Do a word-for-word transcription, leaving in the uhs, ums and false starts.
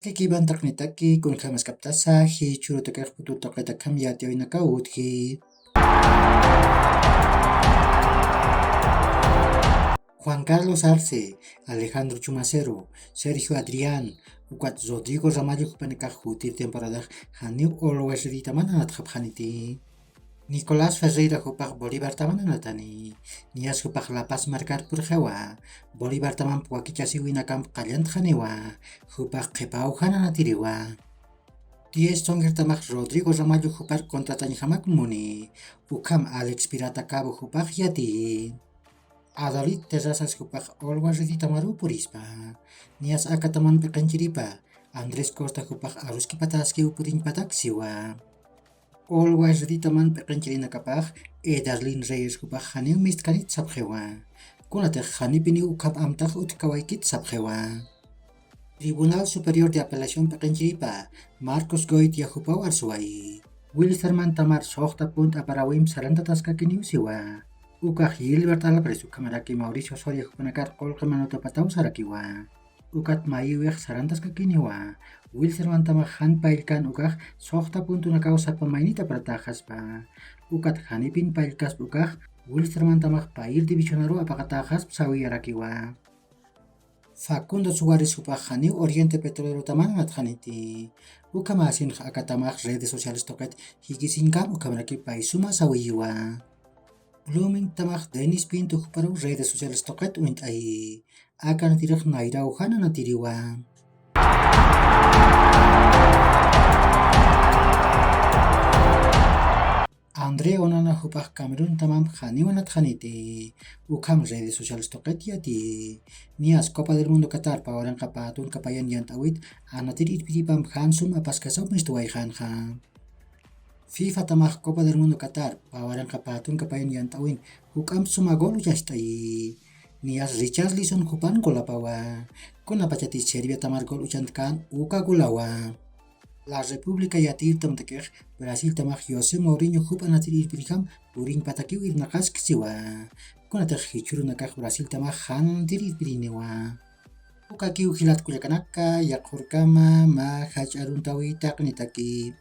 Kikibantaqnitaki kunjamaskaptasa jichhurutakiq pututuqitakham yatiyawinakaw utji. Juan Carlos Arce, Alejandro Chumacero, Sergio Adrián, ukat Rodrigo Ramallo jupanakax jutir temporadax janiw Always Reditaman anatxapxaniti. Nicolás Ferreira jupax Bolivartaman anatani. Niyas jupax La Paz markar purxiwa. Bolivartamamp wakichasiwinakamp qallantxaniwa. Jupax qhipaw jan anatiriwa. Diez Songertamax Rodrigo Ramallo jupar contratañjamak muni. Ukham Alex Pirata Cabo jupax yatiyi. Adolid Terrazas jupax Always Reditamaruw purispa. Niyas akataman p'iqinchiripa. Andrés Costa jupax aruskipataskiw puriñpatak siwa. Always Reditaman p'iqinchirinakapax Edarlin Reyes jupax janiw mistkanit sapxiwa. Kunatix janipiniw ukham amtax utjkawaykit sapxiwa. Tribunal Superior de Apelación p'iqinchiripa Marcos Goitia jupaw arsuwayi. Wilsterman Tamar suxta punt aparawimp sarantataskakiniw siwa. Ukax Gilbert Álvarez ukhamaraki Mauricio Soria jupanakar qullqi manutapataw sarakiwa. Ukat mayiwix sarantaskakiniwa. Wilsterman Tamax jan payllkan ukax suxta puntunakaw sapa maynit aparataxaspa. Ukat janipin payllkasp ukax Wilsterman Tamax payir divisionaruw apaqataxasp sawiyarakiwa. Facundo Suárez jupax janiw Oriente Petrolerotaman anatxaniti. Ukhamäsinx akatamax redes sociales tuqit jikisiñkam ukhamaraki pay suma sawiyiwa. Bloomingtamax Denis Pinto juparuw redes sociales tuqit uñt'ayi. Akanatirix nayraw jan anatiriwa. André Onana jupax Cameruntamamp janiw anatxaniti. Ukham redes sociales tuqit yati. Niyas Copa del Mundo Qatar pawaranqa patunka payan yant'awit anatir irpiripamp jan sum apaskasaw mistuwayxanxa. FIFA tamax Copa del Mundo Qatar pawaranqa patunka payan yant'awin juk'amp suma gol uchast'ayi. Niyas Richarlison jupan golapawa. Kunapachati Serbia tamar gol uchantkan uka golawa. La República yatirtamtakix Brasil tamax José Mourinho jup anatir irpirjam puriñpatakiw irnaqask siwa. Kunatix jichhürunakax Brasil tamax jan anatir irpiriniwa. Ukakiw jilat kullakanaka, yaqhurkama mä jach'a aruntawi taqinitaki.